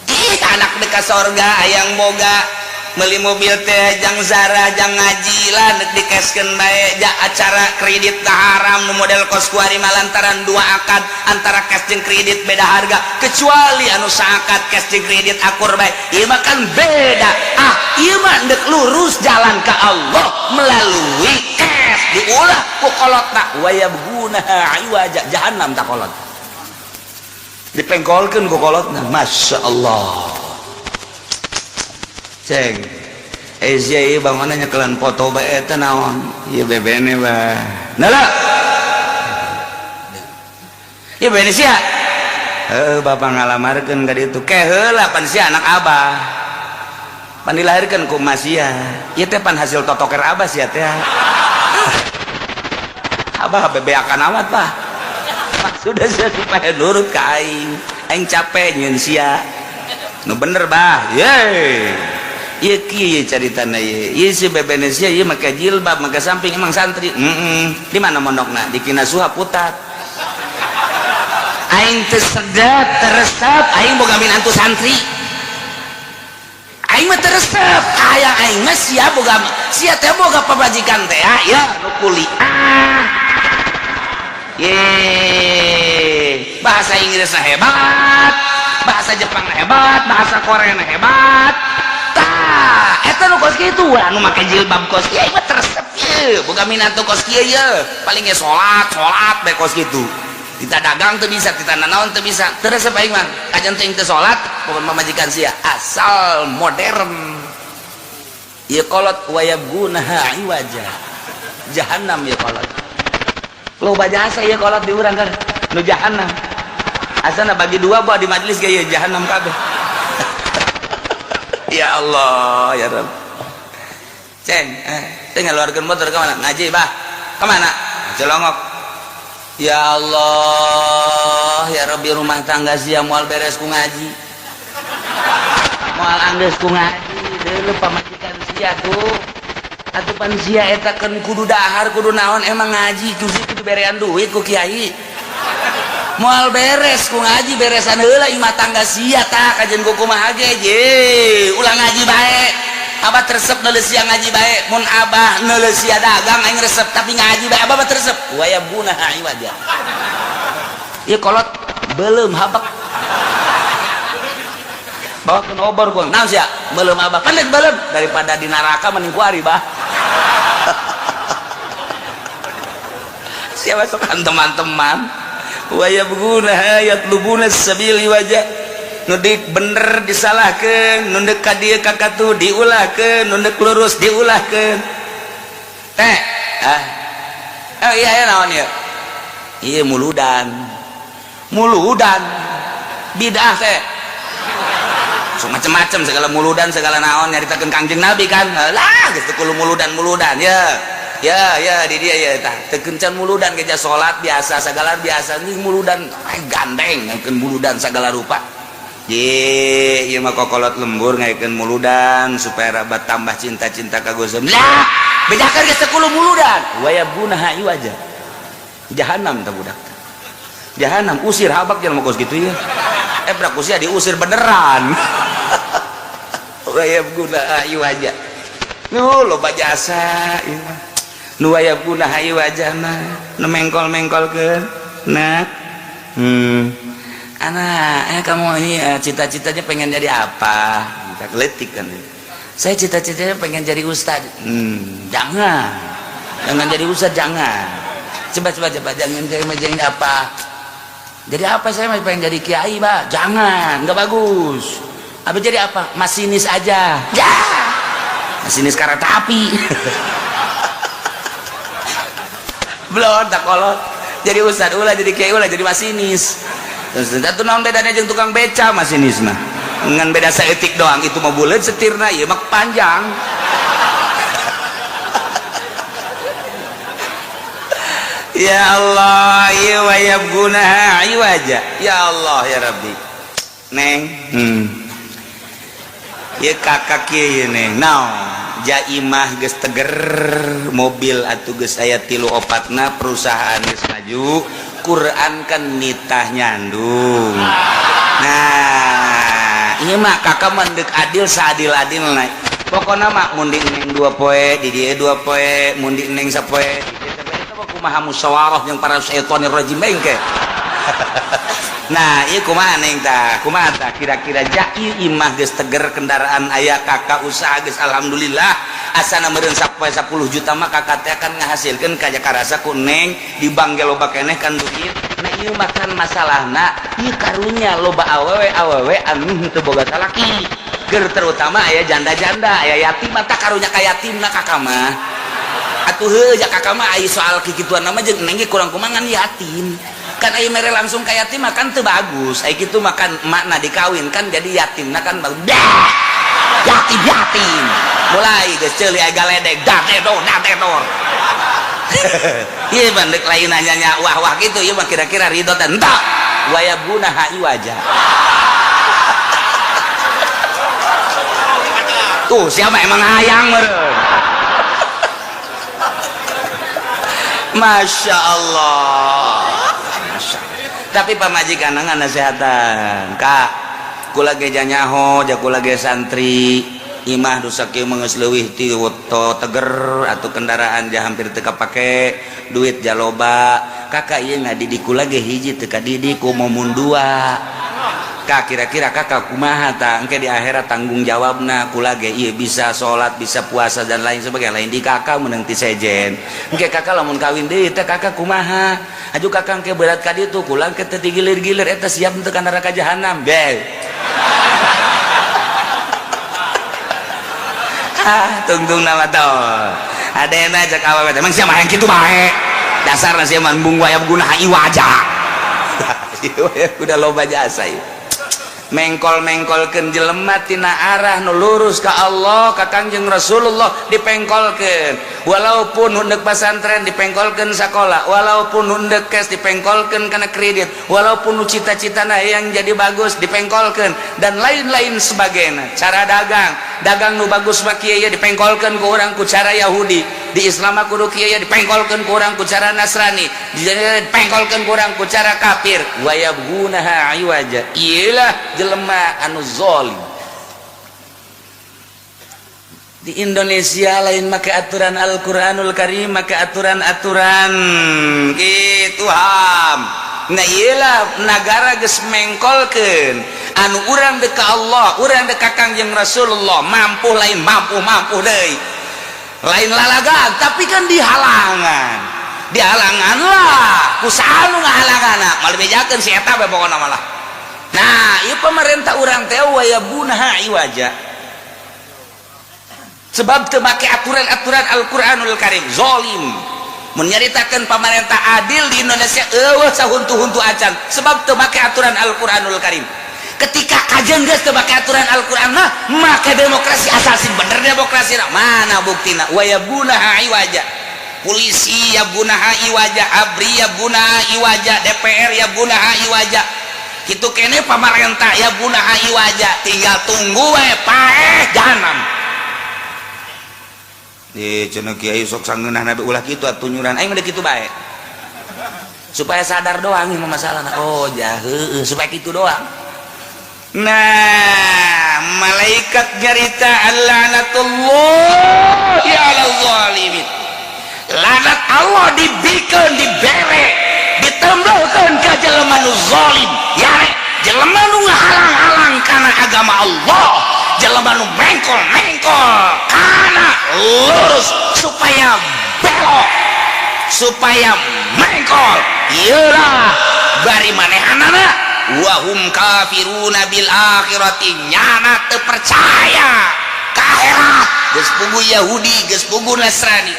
Ih, anak deka sorga hayang boga beli mobil teh jang zarah jang ngaji lah nek dikeskeun bae ja acara kredit tah haram nu model kos kuari mah lantaran dua akad antara cash jeung kredit beda harga, kecuali anu saakad cash jeung kredit akur bae. Ieu mah kan beda. Ah, ieu mah ndek lurus jalan ka Allah melalui cash diulah ku kolotna wayabghunaha iwaja, jahannam tak kolot dipengkolkeun ku kolotna. Masya Allah. Ceng eh sia ieu bangunna nyekelan foto bae eta naon ieu bebene bah nala ieu bebene sia. Heuh, bapak ngalamarkeun ka ditu ke heula pan sia anak abah pan dilahirkeun ku emak sia ieu teh pan hasil totoker abah sia teh. Abah bebeakan amat bah, maksudnya sia supaya nurut ka aing, aing capek nyieun sia nu bener bah. Ye ieu kieu caritana ieu, ieu si bebene sia ieu make jilbab make samping emang santri. Heeh, di mana mondokna? Di Kinasuha Putat. Aing teu sedep teu resep aing boga minantu santri. Aing mah teu resep hayang aing mah sia boga sia teh boga pamajikan teh ya nu kuliah ye bahasa Inggrisna hebat, bahasa Jepang hebat, bahasa Korea hebat. Tah eta nu kos kitu anu make jilbab kos kieu mah teu resep ieu boga minantu kos kieu ye paling ge salat salat bae kos kitu, kita dagang teu bisa, kita nanaon teu bisa, teu resep aing mah. Kajan teuing teu salat bukan pamajikan sia asal modern. Ieu kolot wayabghunaha iwaja, jahannam ieu kolot. Loba jasa ieu kolot di urang kan nu jahannam asana bagi dua buah di majelis ge ieu jahannam kabeh. Ya Allah ya Rabb. Ceng teh ngaluarkeun motor ka mana? Ngaji bah. Ka mana? Celongok. Ya Allah ya Rabbi, rumah tangga sia moal beres ku ngaji, moal anggeus ku ngaji. Deuleu pamajikan sia tuh atuh pan sia eta kan kudu dahar kudu naon, emang ngaji kudu berean duit ku kiai moal beres ku ngaji, beresan heula imah tangga sia tah kajen ku kumaha ge. Je ulah ngaji bae, abah teu resep neuleuh sia ngaji bae. Mun abah neuleuh sia dagang aing resep, tapi ngaji bae abah mah teu resep. Wayabghunaha iwaja. Ieu kolot belum habak bawa ke obor ku naon sia belum abah pendek belum daripada di neraka mending kuari bah. Siapa sokan teman-teman wayabghunaha yatlubuna sabil iwaja, nu deuk bener disalahkeun, nu deuk ka dieu ka katu diulahkeun, nu deuk lurus diulahkeun teh. Ah oh iya ya naon ieu ieu muludan muludan bidah teh so macem-macem segala muludan segala naon nyaritakeun Kangjeng Nabi kan lah geus teu kudu muludan muludan ya ya ya di dia ya tah teu kencan muludan geja salat biasa segala biasa ini muludan gandeng ngakeun muludan segala rupa. Ye ieu mah kokolot lembur ngaikeun muludan supaya rabat tambah cinta-cinta ka Gusum lah bejakeun geus teu kudu muludan wayabghunaha iwaja, jahanam tah budak jahanam. Usir habak jangan mau kos gitu ya budak usia diusir beneran. Wayabghunaha iwaja nu loba jasa ieu mah nu wayabghunaha iwaja mah nu mengkol-mengkolkeun nak. Anak kamu ini cita-citanya pengen jadi apa? Kita geletik kan. Saya cita-citanya pengen jadi ustad. Jangan jangan jadi ustad, jangan. Coba coba coba, jangan jadi apa? Jadi apa? Saya masih pengen jadi kiai bah. Jangan, nggak bagus. Apa jadi apa? Masinis aja ya, masinis kereta api. Belum tak kolot jadi ustad ulah, jadi kiai ulah, jadi masinis. Terus atuh naon bedana jeung tukang beca masinisna? Ngan beda saeutik doang, itu mah buleud setirna, ieu mah panjang. Ya Allah, ieu wayabgunaha iwaja. Ya Allah ya Rabbi. Neng, Ieu kakak kieu neng. Naon? Jaimah geus teger, mobil atuh geus aya 3 4na, perusahaan geus maju, Quran kan nitah nyandung. Nah, ieu mah kakak mah deuk adil saadil-adilna. Pokona mah mun di neng 2 poe, di dieu 2 poe, mun di neng sapoe, di dieu sapoe, eta mah kumaha musyawarah jeung para syaitonir rajim engke. Nah, ieu kumaha neng tah? Kumaha tah kira-kira jai imah geus teger, kendaraan aya, kakak usaha geus alhamdulillah, asana meureun sapoe 10 juta mah kakak teh akan ngahasilkeun kaja karasa ku neng di bank ge loba keneh kan duit. Nah, ieu mah kan masalahna ieu karunya loba awewe-awewe anu henteu boga salaki. Ger terutama aya janda-janda, aya yatim tah karunya ka yatimna kakak mah. Atuh heuh ja kakak mah aya soal kikituan mah jeung neng ge kurang kumaha ngan yatim. Kan aya mere langsung ka yatim mah kan teu bagus. Aya kitu mah kan emakna dikawin kan jadi yatimna kan bagus. Yatim yatim. Mulai geus ceuli aya galedeg dadedor dadedor. Ieu mah deuk lain nanya wah-wah kitu ieu mah kira-kira ridho teh henteu. Wayabgunaha iwaja. Tuh siapa emang hayang meureun. Masya Allah. Tapi pamajikan nasehatan kak, kula ge nyaho ja kula ge santri imah dosa kieu mah geus leuwih ti teger atau kendaraan ja hampir teu kapake, duit ja loba, kakak ieu ngadidik kula ge hiji teu kadidik ku momun dua. Kak kira-kira kakak kumaha tah engke di akhirat tanggung jawabna kula ge ieu bisa salat, bisa puasa dan lain sebagainya, lain di kakak meunang ti sejen. Engke kakak lamun kawin deui teh kakak kumaha? Aju kakak engke berat ka ditu kula engke teu digilir-gilir eta siap teu ka neraka jahanam. Be. Ah, tungtung nama tau. Adena cek awewe teh emang sia mah yang kitu bae. Dasarna sia mah embung wayab guna iwaja. Udah loba jasa ieu. Mengkol-mengkolkeun jelema tina arah nu lurus ka Allah ka Kangjeng Rasulullah dipengkolkeun, walaupun hundek pasantren dipengkolkeun sakola, walaupun hundek cash dipengkolkeun kana kredit, walaupun nu cita-citana yang jadi bagus dipengkolkeun dan lain-lain sebagainya. Cara dagang, dagang nu bagus mah kieu dipengkolkeun ku urang ku cara Yahudi, di Islam mah kudu kieu dipengkolkeun ku urang ku cara Nasrani, dipengkolkeun ku urang ku cara kafir. Wayabghunaha iwaja, iyalah jelema anu zalim. Di Indonesia lain make aturan Al-Qur'anul Karim, make aturan-aturan kitu ham. Nah iyalah nagara geus mengkolkeun anu urang deuk ka Allah, urang deuk ka Kangjeng Rasulullah, mampu lain mampu deui. Lain lalagan tapi kan dihalangan. Dihalangan lah ku saha nu ngahalanganna, mal bejakeun si eta bae pokona malah. Nah, ieu pemerintah urang teh wayabgunaha iwaja. Sebab teu make aturan-aturan Al-Qur'anul Karim, zalim. Mun nyaritakeun pamarentah adil di Indonesia eueuh sahuntu-huntu acan, sebab teu make aturan Al-Qur'anul Karim. Ketika kajeun geus teu make aturan Al-Qur'an mah, make demokrasi asal sing bener demokrasi mana buktina wayabgunaha iwaja. Polisi yabgunaha iwaja, ABRI yabgunaha iwaja, DPR yabgunaha iwaja. Kitu kene pamarentah yabgunaha iwaja, tinggal tunggu we paeh jahanam. Di cenah kiai sok sangeunah nabi ulah kitu atuh nyuran aing mah kitu bae. Supaya sadar doang ieu mah masalahna. Oh ja heueuh supaya kitu doang. Nah, malaikat nyarita allanatullahi ala zalimin. Laknat Allah dibikeun dibere ditembelkeun ka jelema nu zalim. Yare jelema nu ngahalang-halang kana agama Allah, jelema nu mengkol-mengkol kana lurus supaya belok, supaya mengkol. Iyalah bari manehanana wahum kafiruna bil akhirati, nyana teu percaya ka akhirat. Geus puguh Yahudi, geus puguh Nasrani,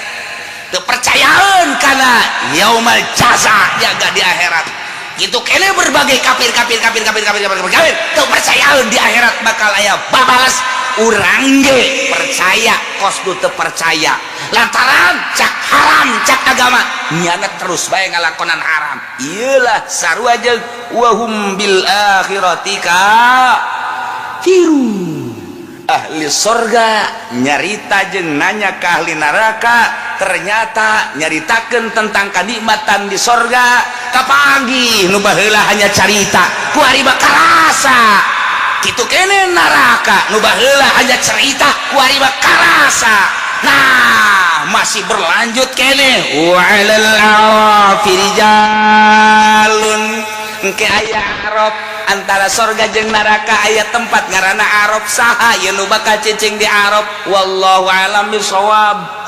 teu percayaeun kana yaumal jaza jaga di akhirat. Gitu kene berbagai kafir, kafir, kafir, kafir, kafir, kafir, kafir, teu percaya di akhirat bakal aya babalas. Urang ge percaya kos nu teu percaya, lantaran cak haram, cak agama, nyana terus bae ngalakonan haram. Iyalah, sarua jeung wahum bil akhirati kafirun. Ahli sorga nyarita jeung nanya ke ahli neraka, ternyata nyaritakeun tentang kenikmatan di sorga. Kapanggih nu baheula hanya carita, kuari mah karasa. Kitu kene neraka, nu baheula hanya cerita, kuari mah karasa. Nah, masih berlanjut kene, wa 'alal a'rafi rijalun. Engke aya Arab, antara sorga jeung neraka aya tempat ngaranna Arab. Saha ieu nu bakal cicing di Arab? Wallahu a'lam bisawab.